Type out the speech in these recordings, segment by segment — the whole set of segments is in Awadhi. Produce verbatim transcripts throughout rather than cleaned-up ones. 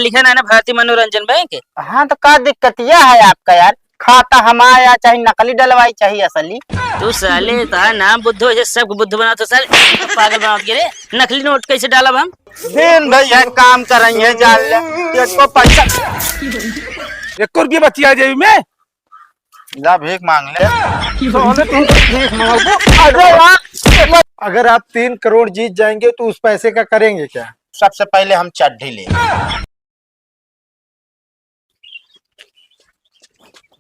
लिखा ना, ना भारतीय मनोरंजन बैंक। हाँ, तो का दिक्कतिया है आपका यार? खाता हमारा, चाहे नकली डलवाई, चाहे असली। तू साले, तार नाम बुद्धू, ऐसे सबको बुद्धू बनावत हो साले। पागल बनावत के रे, नकली नोट कैसे डालब हम? दिन भर यह काम करेंगे, जान ले। एको पैसा, एको रुपया बचिया जेब में। जा भीख मांग ले। साले तुम भीख मांगो। अरे यार, अगर आप तीन करोड़ जीत जाएंगे तो उस पैसे का करेंगे क्या? सबसे पहले हम चड्ढी लेंगे।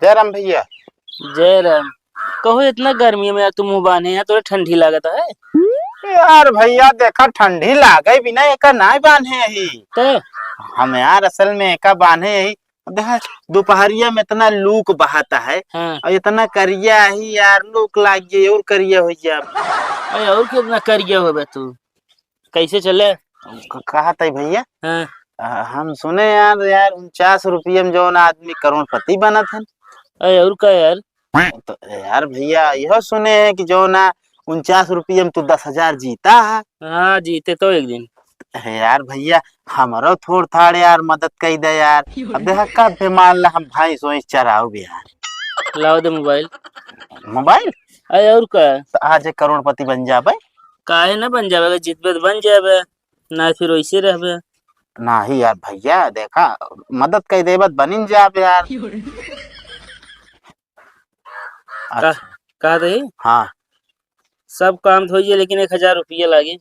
जय राम भैया। जय राम। कहो, इतना गर्मी में यार तू मुँह बांधे, यहाँ तोरे ठंडी लागत है? यार भैया, देखा, ठंडी लागे बिना एका नाय बांधे ही। तो? हम यार असल में एका बांधे ही। देखा, दोपहरिया में इतना लूक बहाता है, हाँ। और इतना करिया ही यार, लूक लाग गई और करिया हो गया। अरे, और कितना करिया हो बे तू? कैसे चले? क-, कहा तई भैया? हाँ। अ, हम सुने यार, यार, उनचास रुपये में जौन आदमी करोड़पति बनत है। अरे, और का यार? तो यार भैया, यह सुने हैं कि जौन आ उनचास रुपये में तू दस हजार जीता है। हाँ, जीते तो एक दिन। अरे यार भैया, हमरो थोड़ थाड़ यार मदद कई दे यार। अब देखा, कब भी मान ला हम भैंस वैंस चराओ भी यार। लाओ दे मोबाइल। मोबाइल? अरे, और का? तो आज एक करोड़पति बन जाबे। काहे ना बन जाबे? अगर जीतबे तो बन जाबे, ना फिर वैसे रहबे। नाही यार भैया, देखा, मदद कई देबे त बनिन जाबे यार। का, अच्छा। का दे? हाँ। सब काम तो होइए, लेकिन एक हजार रुपया लागे।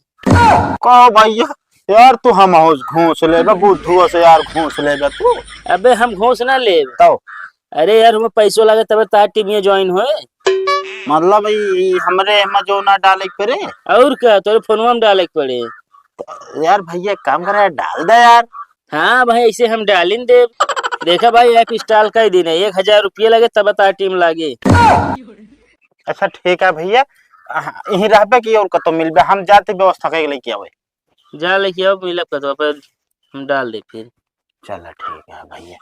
का भैया, यार तू हम घूस लेबे, बुद्धू से यार घूस लेबे तू। अबे हम घूस ना लेब। तो? अरे यार, हमें पैसो लागे तबे तार टीम में ज्वाइन होए। मतलब ई, ई हमरे एमा जो ना डाले के पड़े? और का, तोरे फोनवा में डाले के पड़े। यार भैया, एक काम करे यार, डाल दे यार। हाँ भाई, ऐसे हम डालिन देब। देखा भाई, ऐप इंस्टॉल कर दिन है, एक हजार रुपये लगे तब तार टीम लागे। अच्छा ठीक है भैया, अ, यहीं रहबे कि और कतो मिलबे? हम जाते व्यवस्था करके लेके आवे। जा लेके आओ, मिलब कतो पर हम डाल दे फिर। चला ठीक है भैया।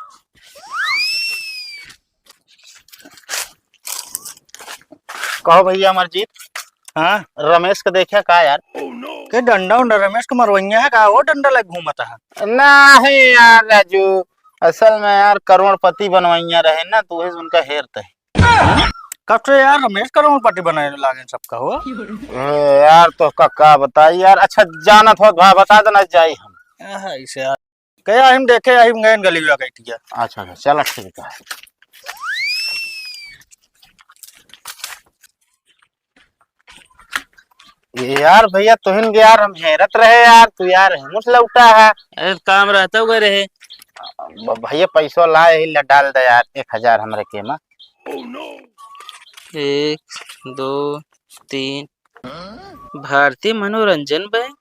कहो भैया अमरजीत। हाँ? रमेश के देखे का यार? के डंडा उंडा रमेश के मरवैया है का? वो डंडा लग घूमता है। नहीं यार राजू, असल में यार करोड़पति बनवैया रहे ना, तो वही से उनका हेरते हैं। कब से यार रमेश करोड़पति बनाए लागे सबका हो? ए, यार तो का, का बताई यार। अच्छा जानत हो भा-, बता देना जाई हम। हाँ, इसे यार। कहे हम देखे, हम गए गली लगा टिया। अच्छा, अच्छा, चला ठीक है। ये यार भैया, तुहिन के यार हम हेरत रहे यार, तू यार हेमुस लौटा है। अरे काम रहता हुआ रहे। ब-, भैया पैसो लाए ही, ले डाल दे यार, एक हजार हमरे के मा। एक, दो, तीन। भारतीय मनोरंजन बैंक?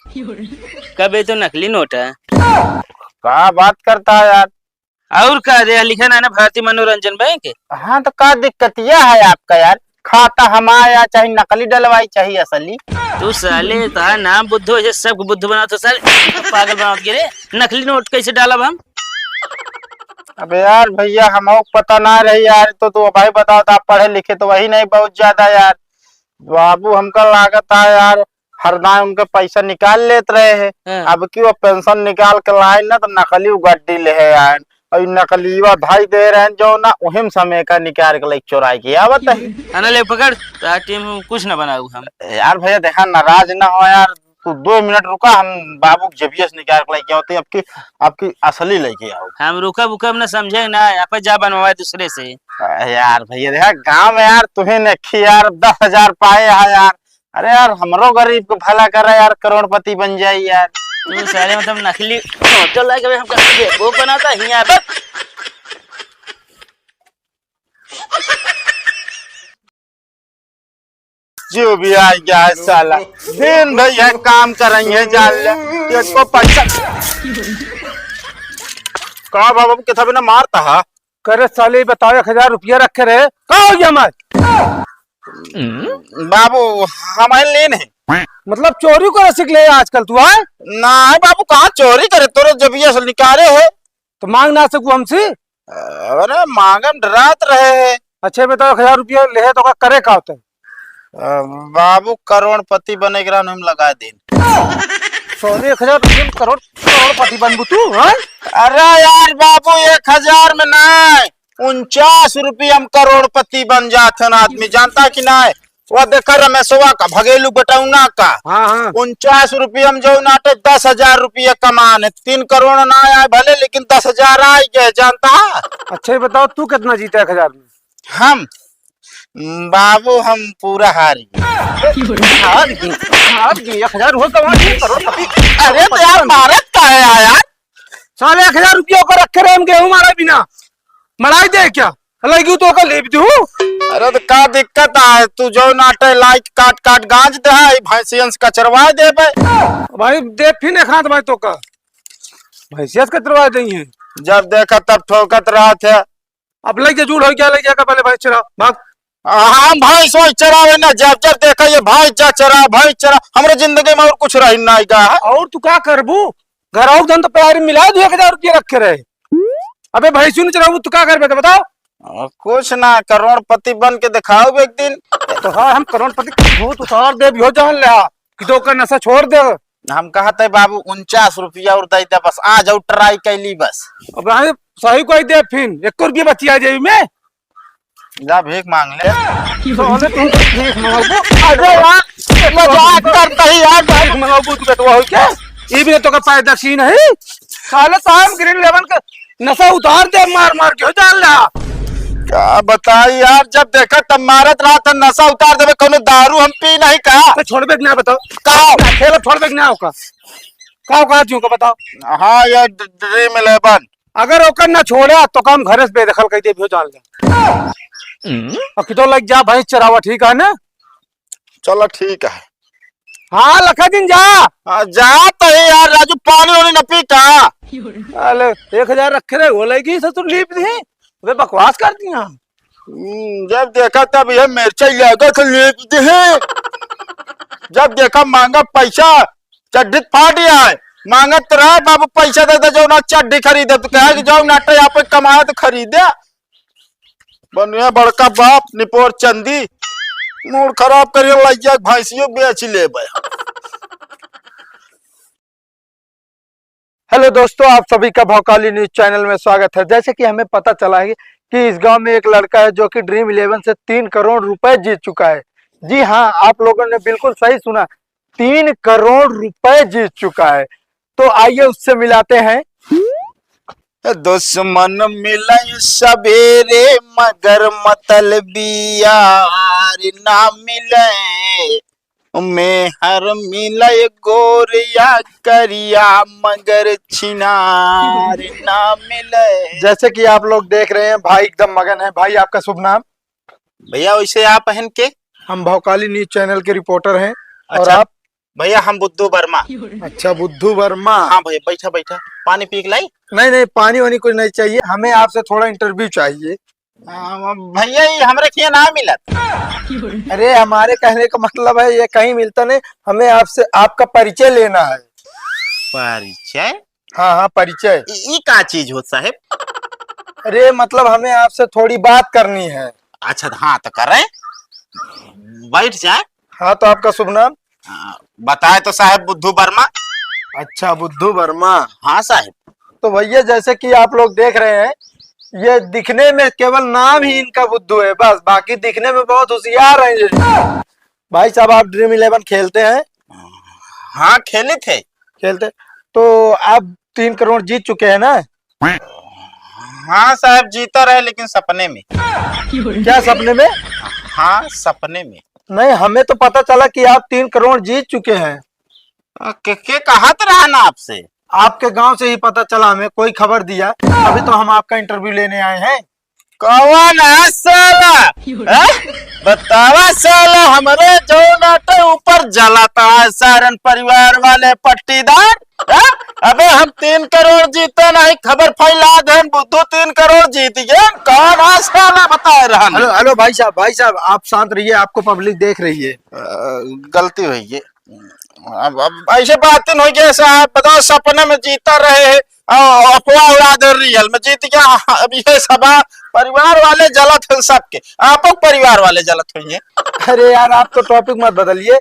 कबे तो नकली नोट है। का बात करता है यार? और का दे लिखा ना, ना भारतीय मनोरंजन बैंक? हाँ, तो का दिक्कतिया है आपका यार? खाता हमारा, चाहे नकली डलवाई, चाहे असली। तू साले, तार नाम बुद्धू, ऐसे सबको बुद्धू बनावत हो साले, पागल बनावत के रे। नकली नोट कैसे डालब हम? अबे यार भैया, हमको पता ना रही यार, तो तू भाई बताओ, तो आप पढ़े लिखे तो वही नहीं बहुत ज्यादा यार। बाबू, हमका लागत है यार, हरदान उनके पैसा निकाल लेत रहे हैं। हाँ। अब की वो पेंशन निकाल के लाए ना, तो नकली उ गड्डी ले है आए, और ई नकलीवा भाई दे रहे हैं जो ना, उहिम समय का निकाल के लेके चुराई के आवत है। है ना, ले पकड़, तार टीम में कुछ ना बनाऊ हम। यार भैया, देखा, नाराज ना हो यार, तू दो मिनट रुका, हम बाबू के जेबिया से निकाल के लेके आवते, अब की, अब की असली लेके आओ। हम रुकब उकब ना, समझे ना, यहाँ पे जा बनवाए दूसरे से। अरे यार भैया, देखा, गाँव में यार, तुम्हें नेखी यार, दस हजार पाए है यार, अरे यार, हमरो गरीब को भला करे यार, करोड़पति बन जाए यार। तू साले मतलब नकली नोटो लाके हमका बेवकूफ बनाता हिया बस। जो भी आ गया है साला, दिन भर यह काम करेंगे, जान ले, इसको पैसा। का बाबू, कितना बिना मारता है? करे साले, बताओ, एक हजार रुपया रखे रहे, का हो गया हमार? बाबू, हमारे लेन है। मतलब चोरी करे सीख ले आजकल तू, आए? ना है बाबू, कहाँ चोरी करे, तोरे जबिया से निकाले है। तो मांग ना सकू हमसे? अरे मांगम डरात रहे है। अच्छा बताओ, एक हजार रुपया ले है तो का करे का होता है? अ, बाबू करोड़पति बने के रहन, हम लगा देन। साले एक हजार रुपये में करोड़, करोड़पति बनबू तू, हाँ? अरे यार बाबू, एक हजार में नाहीं, उनचास रुपया में करोड़पति बन जात हन आदमी, जानता कि नाहीं? वो देखा रमेशवा का, भगेलू बेटौना का, हाँ, हाँ। उनचास रुपया में जो नाटे दस हजार रुपया कमान है, तीन करोड़ ना आए भले, लेकिन दस हजार आ गए, जानता है? अच्छा, ये बताओ, तू कितना जीता एक हजार में? हम? बाबू, हम पूरा हार गए। हार गए? हार गए? एक हजार हो तो हार गए, करोड़पति। अरे तो यार, मारत का है यार? साले एक हजार रुपया को रखे रहे हम गेहूं मारा बिना। मड़ाई दे क्या? लगी तो का लेब दू। अरे तो का दिक्कत है? तू जो नाटे लाइट काट काट गांज दे है, भैंसियन से कचरवा देबे। भाई दे फिर एक हाथ भाई तो का। भैंसियन से कचरवा देंगे। जब देखा तब ठोकत रहत है। अब लग जा, जूड़ हो गया, लग जाएगा, पहले भैंस चरा, भाग। हम भैंस वही चरावे ना, जब जब देखा ये भैंस जा चरा, भैंस चरा, हमरे जिंदगी में और कुछ रही ना आएगा। और तू का करबू? घर आओ धन तो पैर मिला दो, एक हजार रुपये रखे रहे। अबे भैंसू नहीं चराबू, तू का करबे तो बताओ? और कुछ ना, करोड़पति बन के दिखाओ एक दिन। तो हाँ, हम करोड़पति भूत उतार दे, हो जान ले, कि तो का नशा छोड़ दे। हम कहते बाबू, उनचास रुपया और दे दे, बस आ जाओ, ट्राई कैली बस। अब भाई, सही कोई दे फिन, एक रुपये बची आ जाए में। जा भीख मांग ले। साले तुम भीख मांगबू? अरे यार, मजाक करता ही यार, भीख मांगबू तू बेटवा हो के? ई भी तो का पैदा सी नहीं। साले साहब ग्रीन लेवन का नशा उतार दे, मार मार के हो जान ला। का बताई यार, जब देखा तब मारत रहा था, नशा उतार देबे, कोनो दारू हम पी नहीं का? तो छोड़बे कि ना बताओ? का? खेल छोड़बे कि ना होका? का औकात जी का बताओ? हाँ यार, ड्रीम इलेवन। अगर ओकर ना छोड़ा तो काम घरे से बेदखल कर दे, भी हो जान ले। हम्म। और कितो लग जा भैंस चरावा, ठीक है ना? चलो ठीक है। हाँ लखा दिन जा। हाँ, जा तो ही यार राजू, पानी वानी न पी का? अरे एक हजार रखे रहे, वो लगी ससुर लीप दी, वे बकवास कर दिया। हम्म, जब देखा तब ये मिर्चा लगा के लीप दी। जब देखा मांगा पैसा, चड्ढी फाट जाए, मांगत रहा, "बाबू, पैसा दे दे, जो ना चड्ढी खरीदे।" तो कहे कि, "जो ना, तो यहाँ पे कमाए तो खरीदे।" बनिया बड़का बाप, निपोर चंदी, मूड खराब करिए, लइया के भैंसियो बेच लेबे। हेलो दोस्तों, आप सभी का भौकाली न्यूज चैनल में स्वागत है। जैसे कि हमें पता चला है कि इस गांव में एक लड़का है जो कि ड्रीम इलेवन से तीन करोड़ रुपए जीत चुका है। जी हाँ, आप लोगों ने बिल्कुल सही सुना, तीन करोड़ रुपए जीत चुका है। तो आइए उससे मिलाते हैं। दुश्मन मिले सवेरे मगर मतलबी यार ना मिले, मेहर मिले गोरिया करिया मगर छिनार ना मिले। जैसे कि आप लोग देख रहे हैं, भाई एकदम मगन है। भाई, आपका शुभ नाम? भैया, वैसे आप हैं के? हम भौकाली न्यूज चैनल के रिपोर्टर हैं। और अच्छा। आप? भैया, हम बुद्धू वर्मा। अच्छा, बुद्धू वर्मा। हाँ भैया, बैठा, बैठा, पानी पी के लाई। नहीं, नहीं, पानी वानी कुछ नहीं चाहिए, हमें आपसे थोड़ा इंटरव्यू चाहिए। हाँ, भैया, ये हमरे के ना मिलत। अरे, हमारे कहने का मतलब है, ये कहीं मिलता नहीं, हमें आपसे, आपका परिचय लेना है। परिचय? हाँ, हाँ, परिचय। ई, ई का चीज होत साहेब? अरे, मतलब, हमें आपसे थोड़ी बात करनी है। अच्छा, हाँ, तो करें, बैठ जाए। हाँ, तो आपका शुभ नाम? आ, बताए तो साहेब, बुद्धू वर्मा। अच्छा, बुद्धू वर्मा। हाँ साहेब। तो भैया, जैसे कि आप लोग देख रहे हैं, ये दिखने में केवल नाम ही इनका बुद्धू है बस, बाकी दिखने में बहुत होशियार हैं ये। भाई साहब, आप ड्रीम इलेवन खेलते हैं? हाँ, खेले थे। खेलते। तो आप तीन करोड़ जीत चुके हैं ना? हाँ साहब, जीता रहे, लेकिन सपने में। क्या सपने में? हाँ, सपने में। नहीं, हमें तो पता चला कि आप तीन करोड़ जीत चुके हैं। आ, के, के कहत रहा ना आपसे? आपके गांव से ही पता चला हमें, कोई खबर दिया, अभी तो हम आपका इंटरव्यू लेने आए हैं। कौन है साला? हैं? बतावा साला, हमरे जो नाटे ऊपर जलाता है सारन परिवार वाले पट्टीदार। हैं? अबे हम तीन करोड़ जीते नहीं, खबर फैला देन, बुद्धू तीन करोड़ जीत गए। कौन है साला, बताए रहन। हेलो, हेलो भाई साहब, भाई साहब, आप शांत रहिए, आपको पब्लिक देख रही है। अ, गलती हुई है। अब, अब ऐसे बात नहीं हो गया साहब, बताओ, सपने में जीता रहे हैं, अ, अफवाह उड़ा दे, रियल में जीत गया। अब ये सब परिवार वाले जलत हैं सबके, आपो परिवार वाले जलत होंगे। अरे यार, आप तो टॉपिक मत बदलिए।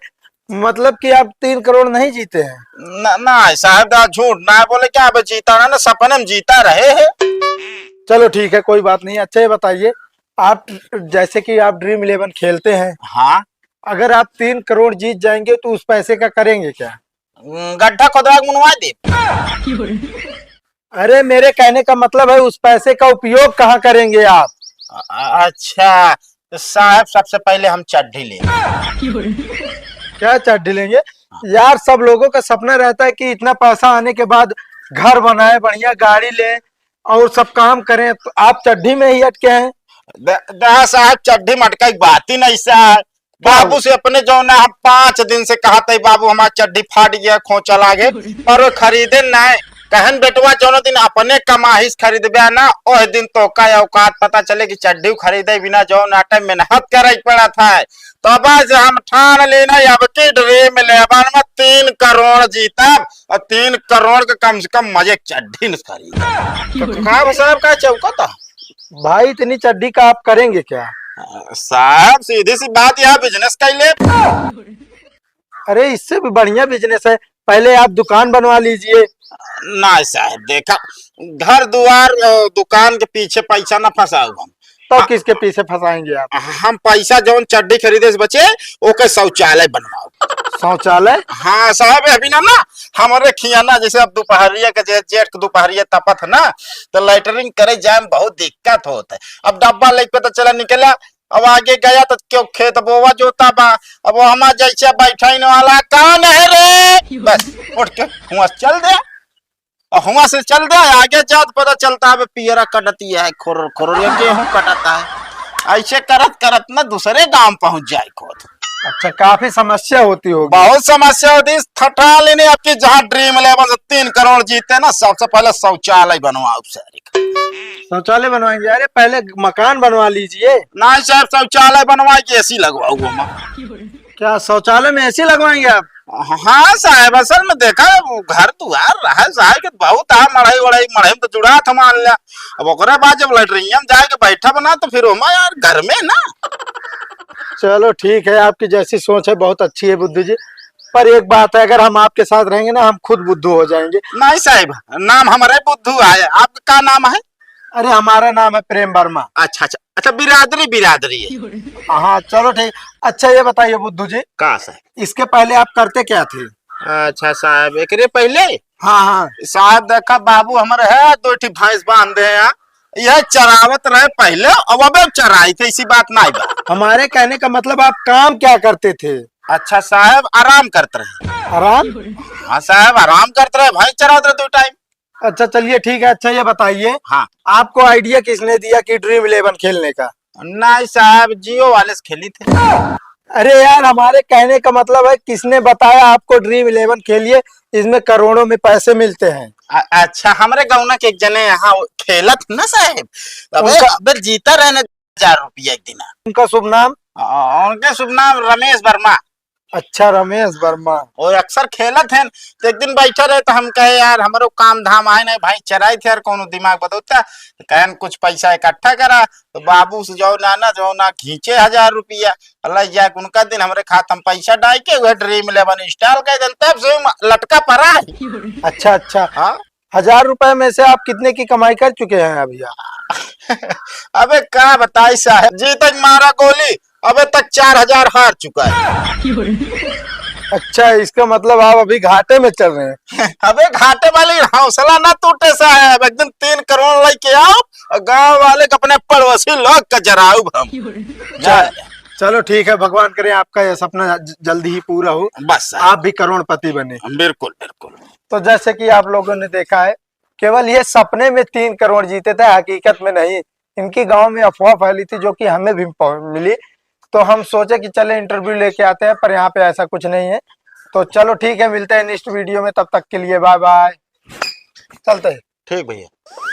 मतलब कि आप तीन करोड़ नहीं जीते हैं? ना, ना साहब, दा झूठ ना बोले, क्या अब जीता ना, ना सपने में जीता रहे हैं। चलो ठीक है, कोई बात नहीं। अच्छा ये बताइए, आप, जैसे कि आप ड्रीम इलेवन खेलते हैं, हाँ। अगर आप तीन करोड़ जीत जाएंगे तो उस पैसे का करेंगे क्या? हम्म, गड्ढा खोदवा के मुनवा दे। अरे, मेरे कहने का मतलब है, उस पैसे का उपयोग कहाँ करेंगे आप? अ-, अ-, अच्छा, तो साहब, सबसे पहले हम चड्ढी लेंगे। क्या चड्ढी लेंगे? हाँ। यार, सब लोगों का सपना रहता है कि इतना पैसा आने के बाद घर बनाए, बढ़िया गाड़ी लें और सब काम करें, तो आप चड्ढी में ही अटके हैं। द-, दा साहब, चड्ढी में अटका की बात ही नहीं साहब। बाबू से अपने जौन है, हम पाँच दिन से कहत है, "बाबू, हमार चड्ढी फाट गया, खोंचा लागे," पर वो खरीदे नाय। कहन, "बेटवा, जौन दिन अपने कमाही से खरीदबे ना, ओह दिन तोका औकात पता चले कि चड्ढी खरीदे बिना जौन आटे मेहनत करे के पड़त है।" तो बस हम ठान लेना, अब की ड्रीम इलेवन में तीन करोड़ जीतब और तीन करोड़ के कम से कम मजे के चड्ढी न खरीदब। तो का साहब, का चौकत है? भाई, इतनी चड्ढी का आप करेंगे क्या? अ, साहब, सीधी सी बात, यह बिजनेस कर ले। अरे, इससे भी बढ़िया बिजनेस है, पहले आप दुकान बनवा लीजिए। ना साहब, देखा, घर दुआर, अ, दुकान के पीछे पैसा ना फंसाऊ हम। तो हाँ। किसके पीछे फंसाएंगे आप? हम पैसा जौन चड्ढी खरीदे से बचे, ओके शौचालय बनवाओ। शौचालय? हाँ साहब, अभी ना, ना, हमारे खियाना, जैसे अब दोपहरिया के, जे-, जेठ के दोपहरिया तपत है ना, तो लैटरिन करे जाए में बहुत दिक्कत होत है। अब डब्बा लेके तो चला निकला, अब आगे गया तो क्यों खेत बोवा जोता बा, अब वो हमार जैसे बैठइन वाला कौन है रे, बस उठ के हुआं से चल दे। और हुआं से चल दे, आगे जात पता चलता है, पियरा कटती है, खोर खोर ये गेहूं कटता है। ऐसे करत करत ना दूसरे गांव पहुंच जाए खुद। अच्छा, काफी समस्या होती होगी। बहुत समस्या होती है। थटा लेने आपकी, जहाँ ड्रीम इलेवन से तीन करोड़ जीते ना, सबसे पहले शौचालय बनवाओ सारे। शौचालय बनवाएंगे? अरे, पहले मकान बनवा लीजिए। नहीं साहब, शौचालय बनवाए के एसी लगवाओ ओमा। क्या शौचालय में एसी लगवाएंगे आप? हाँ साहब, असल में देखा, वो घर दुआर रहा साहब के बहुत आ, मढ़ई वढ़ई, मढ़ई में तो जुड़ा था मान लिया। अब ओकरे बाद जब लैट्रिन में जाके बैठा बना, तो फिर ओमा यार घर में ना। चलो ठीक है, आपकी जैसी सोच है, बहुत अच्छी है बुद्धू जी। पर एक बात है, अगर हम आपके साथ रहेंगे ना, हम खुद बुद्धू हो जाएंगे। नहीं साहब, नाम हमारा बुद्धू है। आपका का नाम है? अरे, हमारा नाम है प्रेम वर्मा। अच्छा, अच्छा, अच्छा, बिरादरी, बिरादरी है। हाँ, चलो ठीक। अच्छा, ये बताइए बुद्धू जी, का साहब? इसके पहले आप करते क्या थे? अच्छा साहब, एकरे पहले? हाँ, हाँ। साहब, देखा, बाबू हमारे है, दो ठी भैंस बांधे हैं, यह चरावत रहे पहले, अब अबे चराई थे, ऐसी बात नहीं बा। हमारे कहने का मतलब, आप काम क्या करते थे? अच्छा साहब, आराम करते रहे। आराम? हाँ साहब, आराम करते रहे, भैंस चरावत रहे दो टाइम। अच्छा, चलिए ठीक है। अच्छा, ये बताइए, हाँ। आपको आइडिया किसने दिया कि ड्रीम इलेवन खेलने का? नहीं साहब, जियो वाले से खेली थे। अरे यार, हमारे कहने का मतलब है, किसने बताया आपको ड्रीम इलेवन खेलिए, इसमें करोड़ों में पैसे मिलते हैं। अ-, अच्छा, हमारे गौना के एक जने यहाँ वो खेलत ना साहब, अबे, उनका अबे जीता रहे ना हजार रुपया एक दिन। उनका शुभ नाम? अ, उनका शुभ नाम रमेश वर्मा। अच्छा, रमेश वर्मा। और अक्सर खेलत हैं, तो एक दिन बैठे रहे, तो हम कहे, "यार, हमरो काम धाम आए नहीं भाई, चराई थे यार, कोनो दिमाग बदलता।" तो कहन, "कुछ पैसा इकट्ठा करा।" तो बाबू से जो ना, ना, जो ना, खींचे हजार रुपया, अल्लाह जाए, उनका दिन हमरे खाते में पैसा डाल के वह ड्रीम इलेवन इंस्टॉल कर देन, तब से हम लटका पड़ा है। अच्छा, अच्छा। हाँ। हजार रुपए में से आप कितने की कमाई कर चुके हैं अभी आप? अबे का बताई साहब, जीतक मारा गोली, अबे तक चार हजार हार चुका है। अच्छा, इसका मतलब आप अभी घाटे में चल रहे हैं। अबे घाटे वाली हौसला ना टूटे साहब, एक दिन तीन करोड़ लेके आओ और गांव वाले के अपने पड़ोसी लोग का जराउब हम। जा, चल। जा। चलो ठीक है, भगवान करे आपका यह सपना ज-, जल्दी ही पूरा हो, बस साहब। आप भी करोड़पति बने। बिल्कुल, बिल्कुल। तो जैसे कि आप लोगों ने देखा है, केवल ये सपने में तीन करोड़ जीते थे, हकीकत में नहीं। इनकी गांव में अफवाह फैली थी, जो कि हमें भी पौ-, मिली, तो हम सोचे कि चले इंटरव्यू लेके आते हैं, पर यहाँ पे ऐसा कुछ नहीं है। तो चलो ठीक है, मिलते हैं नेक्स्ट वीडियो में, तब तक के लिए बाय बाय, चलते हैं। ठीक भैया।